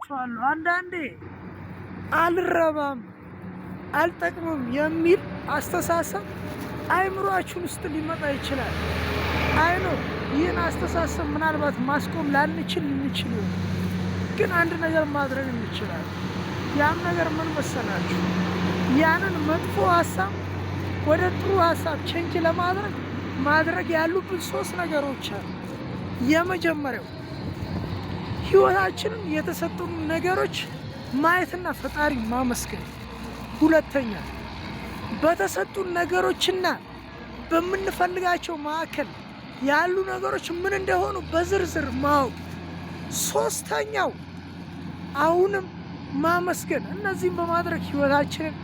እላችኋለሁ። አንዳንዴ አልረባም፣ አልጠቅምም የሚል አስተሳሰብ አይምሯችን ውስጥ ሊመጣ ይችላል። I know ይህን አስተሳሰብ ምናልባት ማስቆም ላንችል እንችል ይሆናል። ግን አንድ ነገር ማድረግ እንችላለን። ያም ነገር ምን መሰላችሁ? ያንን መጥፎ ሀሳብ ወደ ጥሩ ሀሳብ change ለማድረግ ማድረግ ያሉብን ሶስት ነገሮች አሉ። የመጀመሪያው ህይወታችንን የተሰጡን ነገሮች ማየትና ፈጣሪ ማመስገን። ሁለተኛ፣ በተሰጡን ነገሮችና በምንፈልጋቸው መካከል ያሉ ነገሮች ምን እንደሆኑ በዝርዝር ማወቅ። ሶስተኛው አሁንም ማመስገን። እነዚህም በማድረግ ህይወታችንን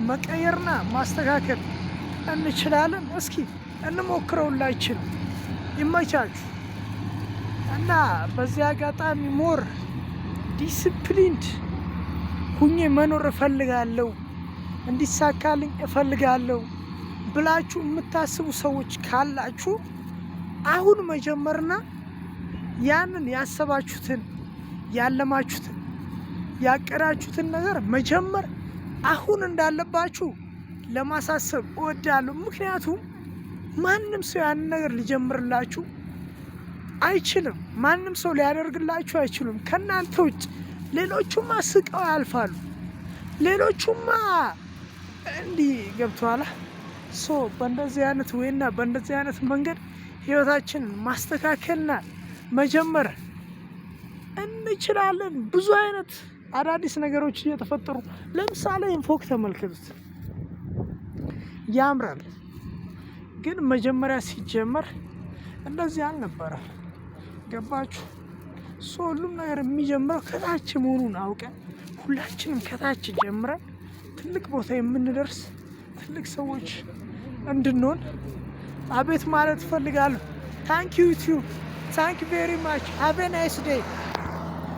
መቀየርና ማስተካከል እንችላለን። እስኪ እንሞክረው። ሁላችንም ይመቻችሁ እና በዚህ አጋጣሚ more disciplined ሁኜ መኖር እፈልጋለሁ፣ እንዲሳካልኝ እፈልጋለሁ ብላችሁ የምታስቡ ሰዎች ካላችሁ አሁን መጀመርና ያንን ያሰባችሁትን፣ ያለማችሁትን፣ ያቀዳችሁትን ነገር መጀመር አሁን እንዳለባችሁ ለማሳሰብ እወዳለሁ። ምክንያቱም ማንም ሰው ያንን ነገር ሊጀምርላችሁ አይችልም። ማንም ሰው ሊያደርግላችሁ አይችሉም ከእናንተ ውጭ። ሌሎቹማ ስቀው ያልፋሉ። ሌሎቹማ እንዲህ ገብተዋላ። So በእንደዚህ አይነት way ና በእንደዚህ አይነት መንገድ ህይወታችንን ማስተካከልና መጀመር እንችላለን። ብዙ አይነት አዳዲስ ነገሮች እየተፈጠሩ፣ ለምሳሌ ፎቅ ተመልከቱት፣ ያምራል። ግን መጀመሪያ ሲጀመር እንደዚህ አልነበረም። ገባችሁ? So ሁሉም ነገር የሚጀምረው ከታች መሆኑን አውቀን ሁላችንም ከታች ጀምረን ትልቅ ቦታ የምንደርስ ትልቅ ሰዎች እንድንሆን አቤት ማለት እፈልጋለሁ። Thank you too, thank you very much, have a nice day.